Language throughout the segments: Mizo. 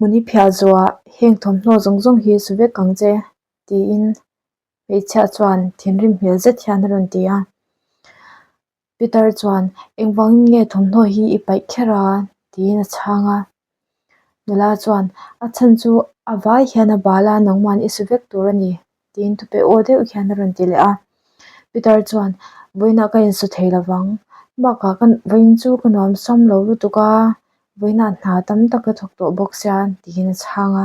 Hmun i phiah zuah heng thawmhnaw zawng zawng hi su vek ang che, tiin hmeichhia chuan thinrim hmel zet hian a rawn ti a. Pitar chuan, Engvangin nge thawmhnaw hi i paih kher a? tiin a chhang a. Nula chuan, A chhan chu a vai hian a bal a, nangman i su vek tur a ni, tiin thupe aw deuh hian a rawn ti leh a. Pitar chuan, Vawiinah ka insu thei lo vang, bakah ka vawiin chu ka nuam sam lo lutuk a, vawiinah hna tam tak ka thawk tawh bawk sia, tiin a chhang a.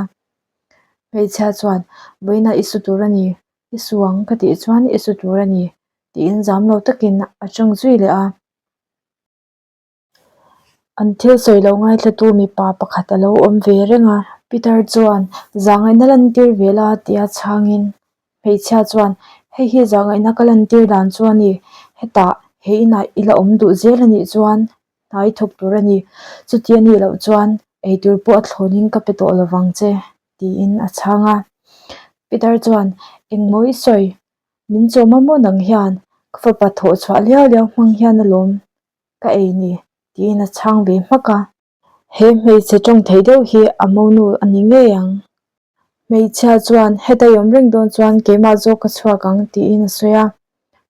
Hmeichhia chuan, Vawiinah i su tur a ni, i su ang ka tih chuan i su tur a ni, tiin zam lo takin a tawng zui leh a. An thil sawi lo ngaithlatu mipa pakhat a lo awm ve reng a. Peter chuan, Zahngaihna lantir ve la tia chhangin hmeichhia chuan, Hei hi zahngaihna ka lantir dan chu a ni. Hetah he inah i la awm duh zel a nih chuan hna i thawk tur a ni. Chuti a nih loh chuan eitur pawh a thlawnin ka pe tawh lovang che, tiin a chhang a. Peter chuan, Engmaw i sawi? Min chawm a maw nang hian? Ka fapa thawh chhuah liau liau hmang hian alawm. ka ei ni tiin a chhang ve hmak a. He hmeichhe tawng thei deuh hi a monu a ni ngei ang. Hmeichhia chuan heta i awm reng dawn chuan keimah zawk ka chhuak ang tiin a sawi a.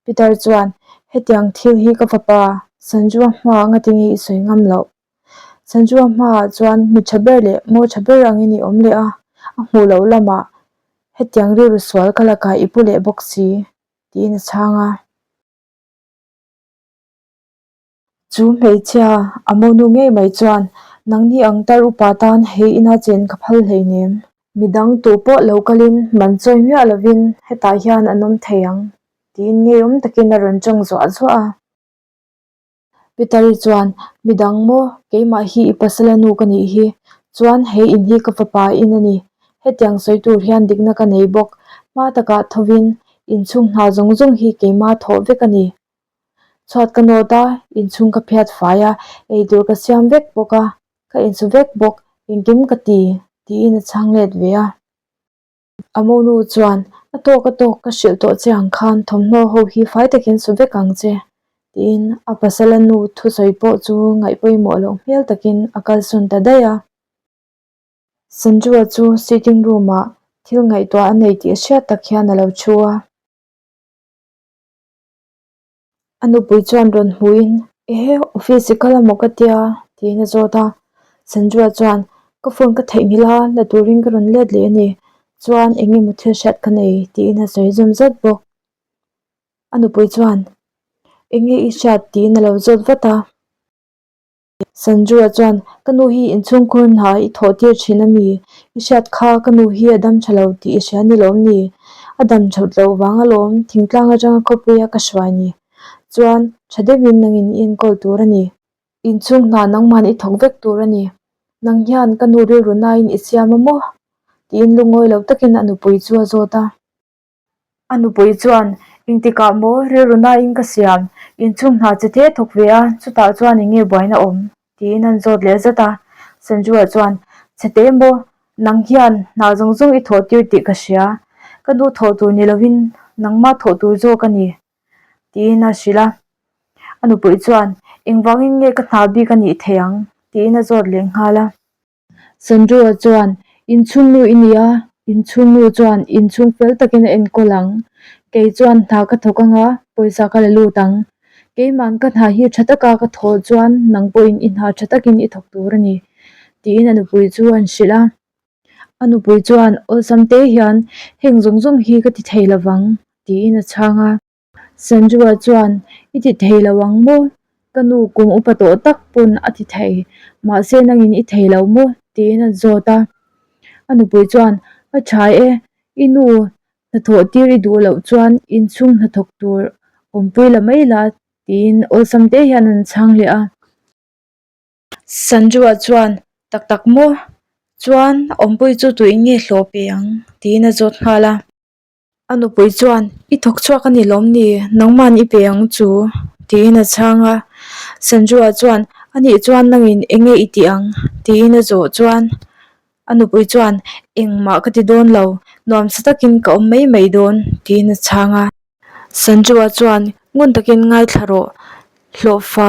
Peter chuan hetiang thil hi ka fapa Sanjua hmaah ngatinge i sawi ngam loh. Sanjua hmaah chuan mi tha ber leh mo tha ber angin i awm leh a, a hmuh loh lamah hetiang rilru sual ka lakah i pu leh bawk si tiin a chhang a. Chu hmeichhia a monu ngei mai chuan, Nangni ang tar upa tan hei ina chen ka phal hleinem. Midang tu pawh lo kalin man chawi miah lovin hetah hian an awm thei ang, tiin ngeiawm takin a rawn tawng zuah zuah a. Pitari chuan, Midang maw, keimah hi i pasala nu ka nih hi. Chuan hei in hi ka fapa in a ni. Hetiang sawi tur hian dikna ka nei bawk. Hma takah thovin inchhung hna zawng zawng hi keimah thawh vek a ni. Chhuat ka nawt a, inchhung ka phiat fai a, eitur ka siam vek bawk a, ka insu vek bawk, engkim ka ti, tiin a chhang let ve a. A monu chuan, A tawk a tawk, ka hrilh tawh che ang khan thawmhnaw ho hi fai takin su vek ang che, tiin a pasala nu thusawi pawh chu ngaih pawimawh loh hmel takin a kalsawn ta daih a. Sanjua chu sitting room-ah thil ngaihtuah a nei tih hriat tak hian a lo thu a. A nupui chuan rawn hmuhin, Ehe, office i kal a maw ka tia? tiin a zawt a. Sanjua chuan, Ka phone ka theihnghilh a, la turin ka rawn let leh a ni. Chuan eng emaw thil hriat ka nei, tiin a sawi zawm zat bawk. A nupui chuan, Eng nge i hriat? tiin a lo zawt vat a. Sanjua chuan, Ka nu hi inchhungkhur hna i thawh tir thin a mi? I hriat kha ka nu hi a dam tha lo tih i hria ni lawm ni? A dam that loh vang alawm thingtlang atanga khawpuia ka hruai ni. Chuan, tha deuhin nangin i enkawl tur a ni. Inchhung hna nangman i thawk vek tur a ni. Nang hian ka nu rilru nain i siam a maw? tiin lungawi lo takin a nupui chu a zawt a. A nupui chuan, Engtikah maw rilru nain ka siam, inchhung hna che te thawk ve a, chutah chuan eng nge buaina awm? tiin an zawt leh zat a. Sanjua chuan, Che te maw, nang hian hna zawng zawng i thawh tir tih ka hria, ka nu thawh tur ni lovin nangmah thawh tur zawk a ni, tiin a hrilh a. A nupui chuan, Engvangin nge ka hna bik a nih theih ang? tiin a zawt leh nghal a. Sandra chuan, Inchhungnu i ni a, inchhungnu chuan inchhung fel takin a enkawl ang. Kei chuan hna ka thawk anga, pawisa ka la lut ang. Keima'n ka hna hi tha taka ka thawh chuan nang pawhin i hna tha takin i thawk tur a ni, tiin a nupui chu an hrilh a. A nupui chuan awlsam te hian, Heng zawng zawng hi ka ti thei lovang, tiin a chhang a. Sanjua chuan, I ti thei lo ang maw? Ka nu kum upa tawh tak pawn a ti thei, mahse nangin i thei lo maw? tiin a zawt a. A nupui chuan, A tha e, i nu hnathawh tir i duh loh chuan inchhung hnathawk tur awmpui la mai la, tiin awlsam te hian an chhang leh a. Sanjua chuan, Tak tak maw? Chuan awmpui chu tuin nge hlawh pe ang? tiin a zawt nghal a. A nupui chuan, I thawk chhuak a ni lawm ni? Nangman i pe ang chu, tiin a chhang a. Sanjua chuan, Anih chuan nangin eng nge i tih ang? tiin a zawh chuan a nupui chuan, Engmah ka ti dawn lo, nuamsa takin ka awm mai mai dawn, tiin a chhang a. Sanjua chuan, Ngun takin ngaithla rawh, hlawhfa.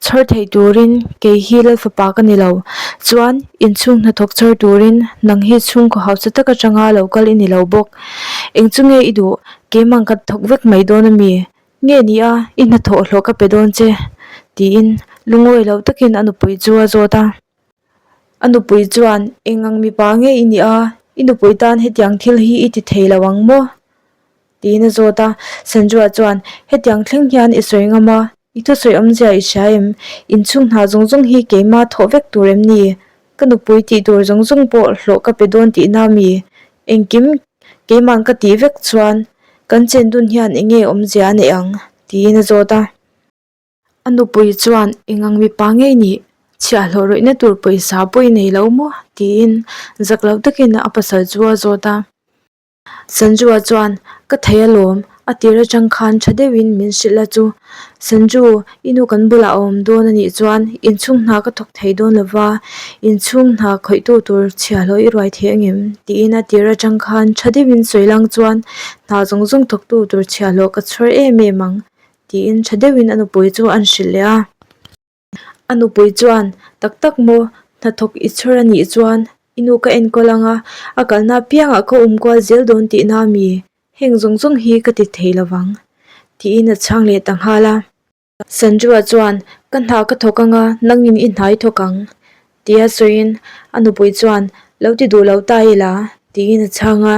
Chhawr thei turin kei hi Lalfapa ka ni lo. Chuan, inchhung hnathawk chhawr turin nang hi chhungkaw hausa tak atanga lo kal i ni lo bawk. Eng chu nge i duh? Keimah ka thawk vek mai dawn a mi? Nge ni a, i hnathawh hlawh ka pe dawn che? tiin lungawi lo takin a nupui chu a zawt a. A nupui chuan, Eng ang mipa nge i nih a? I nupui tan hetiang thil hi i ti thei lo ang maw? Tiin a zawt a. Sanjua chuan, Hetiang thleng hian i sawi ngam a, i thusawi awmzia i hria em? Inchhung hna zawng zawng hi keima thawh vek tur em ni? Ka nupui tih tur zawng zawng pawh hlawh ka pe dawn tihna mi? Engkim keima'n ka tih vek chuan kan chendun hian eng nge awmzia a neih ang? Tiin a zawt a. A nupui chuan, Eng ang mipa ngei nih? Chhiahhlawh rawihna tur pawisa pawh i nei lo maw? tiin zak lo takin a pasal chu a zawt a. Sanjua chuan, Ka thei alawm, a tir atang khan tha deuhin min hrilh a chu. Sanju, i nu kan bulah a awm dawn a nih chuan inchhung hna ka thawk thei dawn lo va, inchhung hna khawihtu tur chhiahhlawh i ruai thei angem? tiin a tir atang khan tha deuhin sawi lang chuan hna zawng zawng thawktu tur chhiahhlawh ka chhawr em em ang. Tiin tha deuhin a nupui chu an hrilh leh a. A nupui chuan, Tak tak maw, hnathawk i chhawr a nih chuan i nu ka enkawl ang a, a kalna apiangah ka awm kual zel dawn tihna a mi? Heng zawng zawng hi ka ti thei lo vang, tiin a chhang leh ta nghal a. Sanjua chuan, Ka hna ka thawk ang a, nangin i hna i thawk ang, tia sawiin a nupui chuan, Lo ti duh lo ta ila, tiin a chhang a.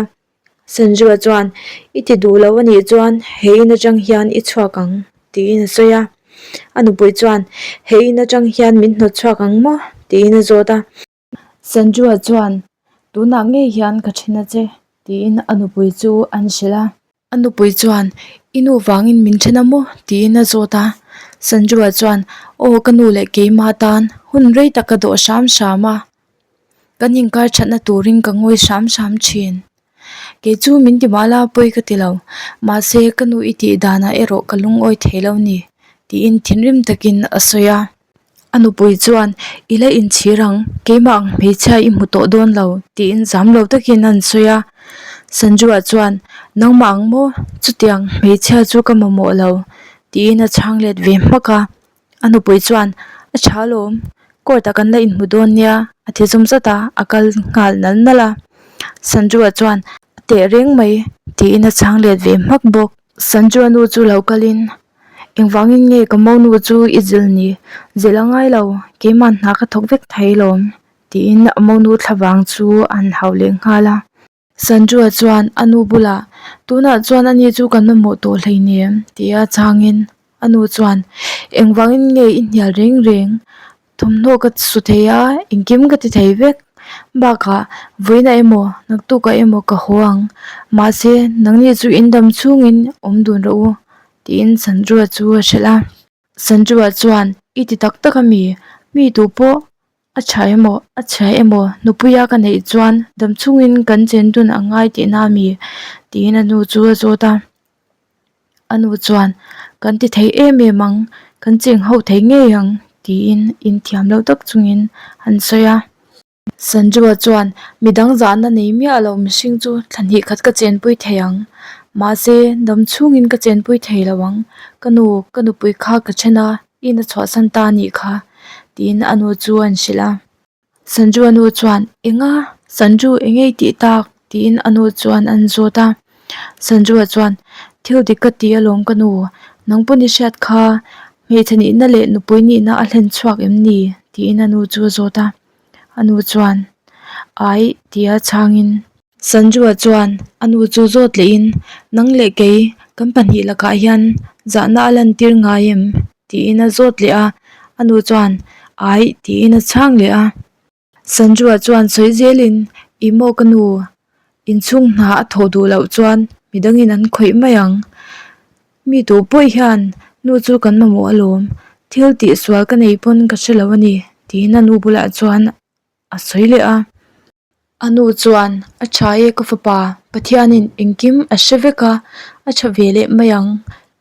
Sanjua chuan, I ti duh lo a nih chuan he in atang hian i chhuak ang, tiin a sawi a. A nupui chuan, He in atang hian min hnawt chhuak ang maw? tiin a zawt a. Sanjua chuan, Tunah ngei hian ka then a che, tiin a nupui chu an hrilh a. A nupui chuan, I nu vangin min then a maw? tiin a zawt a. Sanjua chuan, Aw ka nu leh keimah tan hun rei tak ka dawh hram hram a. Kan inkar thatna turin ka ngawi hram hram thin. Kei chu min ti mahla pawi ka ti lo, mahse ka nu i tih danah erawh ka lungawi thei lo ni, tiin thinrim takin a sawi a. A nupui chuan, I la inchhir ang, keimah ang hmeichhia i hmu tawh dawn lo, tiin zam lo takin an sawi a. Sanjua chuan, Nangmah ang maw? Chutiang hmeichhia chu ka mamawh lo, tiin a chhang let ve hmak a. A nupui chuan, A tha alawm, court ah kan la inhmu dawn nia, a ti zum zat a, a kal nghal nal nal a. Sanjua chuan, A teh reng mai, tiin a chhang let ve hmak bawk. Sanjua nu chu lo kalin, Engvangin nge ka monu chu i zilh ni? Zilh a ngai lo, keimah hna ka thawk vek thei alawm, tiin a monu thlavang chu a han hau leh nghal a. Sanjua chuan a nu bulah, Tunah chuan ani chu kan mamawh tawh hleinem, tia chhangin a nu chuan, Engvangin nge i hnial reng reng? Thawmhnaw ka su thei a, engkim ka ti thei vek. Bakah, vawiinah emaw, naktukah emaw ka haw ang. Mahse, nangni chu in dam chhungin awm dun rawh u, tiin Sanjua chu a hrilh a. Sanjua chuan, I ti tak tak a mi? Mi tu pawh A tha emaw, a chhia emaw, nupuia ka neih chuan damchhungin kan chen dun a ngai tihna a mi? tiin a nu chu a zawt a. A nu chuan, Kan ti thei em em ang, kan cheng ho thei ngei ang, tiin inthiam lo tak chungin an sawi a. Sanjua chuan, Midang zahna nei miah lo mihring chu thla hnih khat ka chenpui thei ang. Mahse, damchhungin ka chenpui thei lo ang. Ka nu, ka nupui kha ka then a, In a chhuahsan ta a nih kha, tiin a nu chu an hrilh a. Sanju a nu chuan, Enga? Sanju, eng nge i tih tak? tiin a nu chuan an zawt a. Sanju a chuan, Thil dik ka ti alawm ka nu, nang pawn i hriat kha, hmeichhe nihna leh nupui nihna a hlen chhuak em ni? tiin a nu chu a zawt a. A nu chuan, Aih, tia chhangin. Sanjua chuan a nu chu zawt lehin, Nang leh kei kan pahnih lakah hian zahna a lantir ngai em? tiin a zawt leh a. A nu chuan, Aih, tiin a chhang leh a. Sanjua chuan sawi zelin, Ih maw ka nu, inchhung hna a thawh duh loh chuan midangin an khawih mai ang. Mi tu pawh hian nu chu kan mamawh alawm, thil tihsual ka nei pawn ka hre lo a ni, tiin a nu bulah chuan a sawi leh a. A nu chuan, A tha e ka fapa, Pathianin engkim a hre vek a, a tha ve leh mai ang,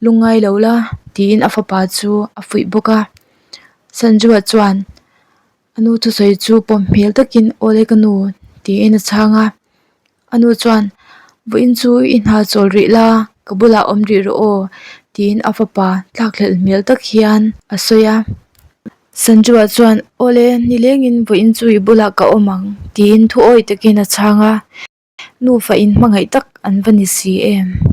lungngai lo la, tiin a fapa chu a fuih bawk a. Sanjua chuan a nu thusawi chu pawm hmel takin, Awle ka nu, tiin a chhang a. A nu chuan, Vawiin chu i hna chawl rih la, ka bulah awm rih rawh aw, tiin a fapa thlakhlelh hmel tak hian a sawi a. Sanju-a chuan, Awle, nilengin vawiin chu i bulah ka awm ang, tiin thu awi takin a chhang a. Nufa in hmangaih tak an va ni si em?